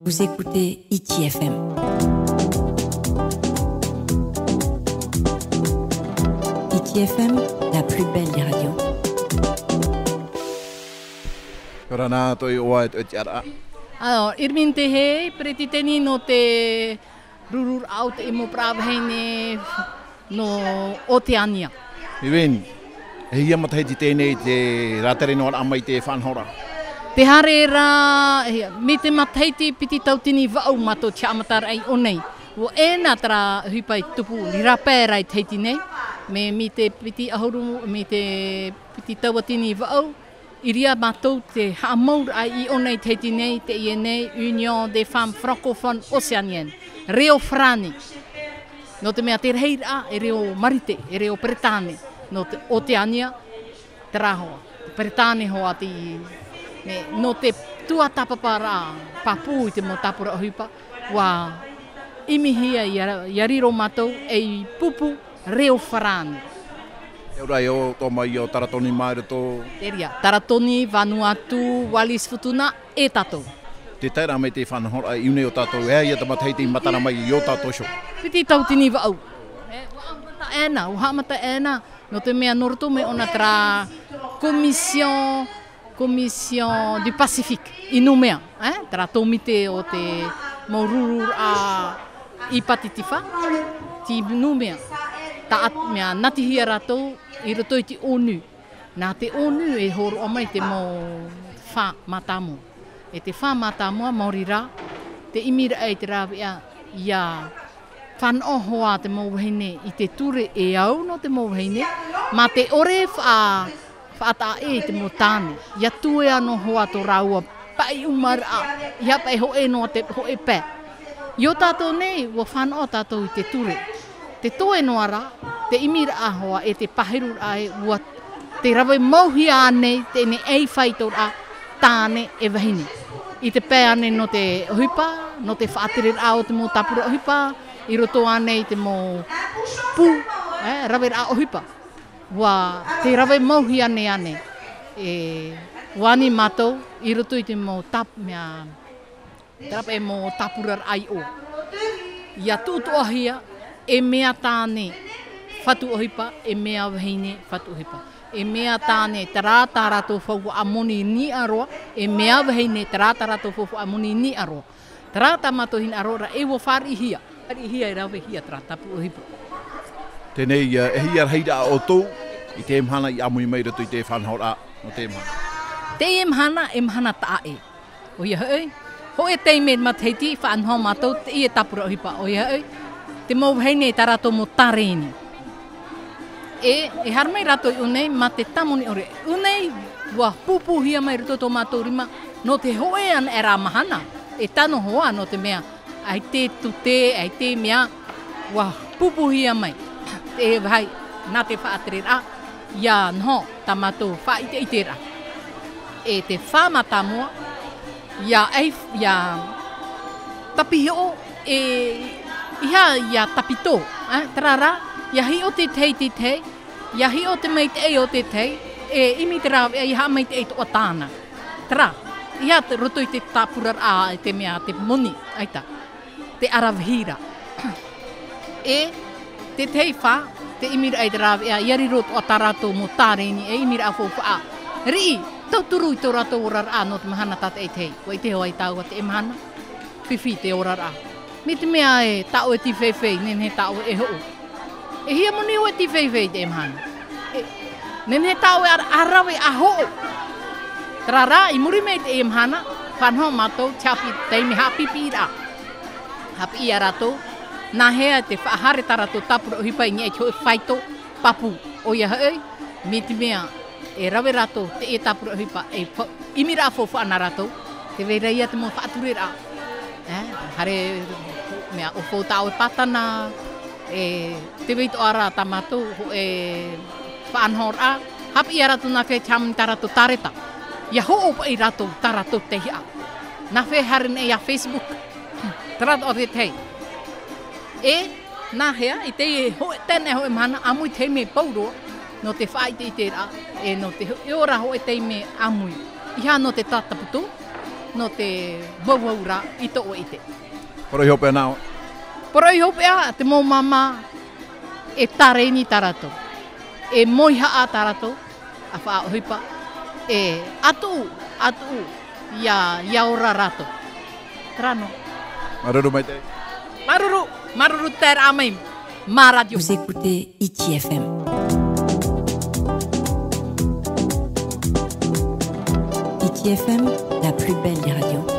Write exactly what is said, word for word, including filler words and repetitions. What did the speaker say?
Vous écoutez Hiti F M. Hiti F M, la plus belle des radios. Ora na, tō ʻoe, ʻoe te tiʻaraʻa. Alors, Irmine Tehei, peretiteni nō te rururaʻa o te mau parau vahine nō Oteania. Irmine, e hia matahiti teie nei te rātere noa raʻa mai te faʻanahoraʻa? Tē haere ra, e, mai te matahiti piti tauatini vaʻu mātou te haʻamataraʻa i ʻō nei. ʻUa ʻē na terā ʻohipa i tupu, i rāpae ra i Tahiti nei, mai, mai te piti ʻahuru, mai te piti tauatini vaʻu, i reira mātou te haʻamauraʻa i ʻō nei i Tahiti nei, teie nei, Union des Femmes Francophones Océaniennes, reo farāni. Nō te mea te rahiraʻa, e reo Marite, e reo Peretāne, nō te Oteania, terā hoʻi, Peretāne hoʻi te, mea, nō te tuatāpaparaʻa pāpū i te mau tāpura ʻohipa, ʻua ʻimihia ʻia, ʻia riro mātou ei pupu reo farāni. E ora e ʻo tō mai ʻo Taratoni mai roto. Te reira, Taratoni, Vanuatu, Wallis Futuna, e tātou. Tē tae ra mai te faʻanahoraʻa i ʻō nei ʻo tātou, e aha ia te matahiti i matara mai i ʻō tātou iho? Piti tauatini vaʻu. E, ʻua haʻamata ʻē na, ʻua haʻamata ʻē na, nō te mea nō roto mai ʻōna terā Commission Commission du Pacifique, i Nouméa, eh, terā tōmite o te mau rururaʻa ʻīpatitifa, i Nouméa, tā, mea, natihia rātou i roto i te ONU. Nā te ONU e hōroʻa mai te mau fā mātāmua. E te fā mātāmua, maori rā, te ʻimiraʻa i te rāveʻa ʻia fānaʻo hoʻi te mau vahine i te ture e au nō te mau vahine, mā te ʻore faʻa-, faʻataʻa ʻē i te mau tāne, ʻia tuea noa hoʻi tō rāua paʻiʻumaraʻa, ʻeiaha paʻi hōʻē noa te hōʻē pae. I ʻō tātou nei, ʻua fānaʻo tātou i te ture. Te toe noa ra, te ʻimiraʻa hoʻi, e te pāhiruraʻa ē, ʻua tē rave mauhia ānei teie nei ʻaifāitoraʻa tāne e vahine. I te pae ānei nō te ʻohipa, nō te faʻatereraʻa o te mau tāpura ʻohipa, i roto ānei i te mau pū, eh, raveraʻa ʻohipa. ʻUa tē rave mauhia nei ānei, e, ʻua ani mātou i roto i te mau tāp-, mea, terā paʻi mau tāpuraraʻa i ʻō. ʻIa tuʻutuʻuhia, e mea tāne fatu ʻohipa, e mea vahine fatu ʻohipa. E mea tāne, terā tā rātou faufaʻa moni niʻa roa, e mea vahine, terā tā rātou faufaʻa moni niʻa roa. Terā tā mātou hinaʻaroraʻa e ʻua fāriʻihia. Fāriʻihia e ravehia terā tāpura ʻohipa. Teie nei, e hia rahiraʻa ʻoutou i teie mahana i ʻāmui mai i roto i te faʻanahoraʻa nō teie mahana? Teie mahana, e mahana taʻa ʻē. ʻOia hoʻi, hōʻē taime matahiti faʻanaho mātou teie tāpura ʻohipa, ʻoia hoʻi, te mau vahine tā rātou mau tārēni. E, e haere mai rātou i ʻō nei mā te tāmoni ʻore. ʻŌ nei, ʻua pūpūhia mai i roto tō mātou rima, nō te hōʻē anaʻe ra mahana, e tano hoʻi nō te mea, ʻaita e tute, ʻaita e mea, ʻua pūpūhia mai. Te vāhi, nā te faʻatereraʻa, ʻia noho tā mātou faʻaʻiteʻiteraʻa. E te fā mātāmua, ʻia ai, ʻia tāpihoʻo, e, ʻeiaha ʻia tāpitō, eh, terā rā, ʻia hiʻo te tahi i te tahi, ʻia hiʻo te maitaʻi o te tahi, e ʻimi te rāveʻa ʻia haʻamaitaʻi atoʻa tāna. Terā, ʻeiaha te roto i te tāpuraraʻa, i te mea, te moni, ʻaita. Te ʻaravihi ra. E, te tahi fā, te ʻimiraʻa i te rāveʻa, ʻia riro atoʻa tā rātou mau tārēni, e ʻimiraʻa faufaʻa. Riʻi, tauturu i tō rātou oraraʻa nō te mahana tātaʻitahi. ʻUa ʻite hoʻi tāua teie mahana. Fifi te oraraʻa. Mai te mea ē, tā ʻoe e tīfeifei, nehenehe tā ʻoe e hoʻo. E hia moni ʻoe e tīfeifei i teie mahana. E, nehenehe tā ʻoe e ʻa-, ʻa rave, ʻa hoʻo. Terā rā, i muri mai i teie mahana, faʻanaho mātou, te haʻapiʻi, taime haʻapiʻiraʻa. Haʻapiʻi ia rātou, nāhea te faʻahaere tā rātou tāpura ʻohipa i niʻa i te hōʻē faito pāpū. ʻOia hoʻi, mai te mea, e rave rātou, teie tāpura ʻohipa, e fa-, ʻimiraʻa faufaʻa nā rātou, tē vai ra ia te mau faʻatureraʻa. Eh, haere, mea, ʻo fau tā ʻoe pātana, e tē vai atoʻa ra tā mātou, hōʻē faʻanahoraʻa, haʻapiʻi ia rātou nāhea te haʻamoni tā rātou tāreta. ʻIa hoʻo paʻi rātou, tā rātou teiaha. Nāhea haere nei ia Facebook. Terā atoʻa te tahi. E, nāhea, i teie hō-, teie hōʻē mahana, ʻāmui te taime pauroa, nō te faʻaʻiteʻiteraʻa, e nō te hō-, e ora hōʻē taime ʻāmui. ʻEiaha nō te tātaputu, nō te vauvauraʻa i tō ʻoe ʻite. Poroʻi hopeʻa nā ʻoe. Poroʻi hopeʻa te mau māmā e tārēni tā rātou, e mōihaʻa tā rātou, a faʻaʻohipa, e atu, atu, ia, ia ora rātou. Terā noa. Māuruuru maitaʻi. Māuruuru, māuruuru te taeraʻa mai mā Radio. Vous écoutez Hiti F M. Hiti F M, la plus belle des radios.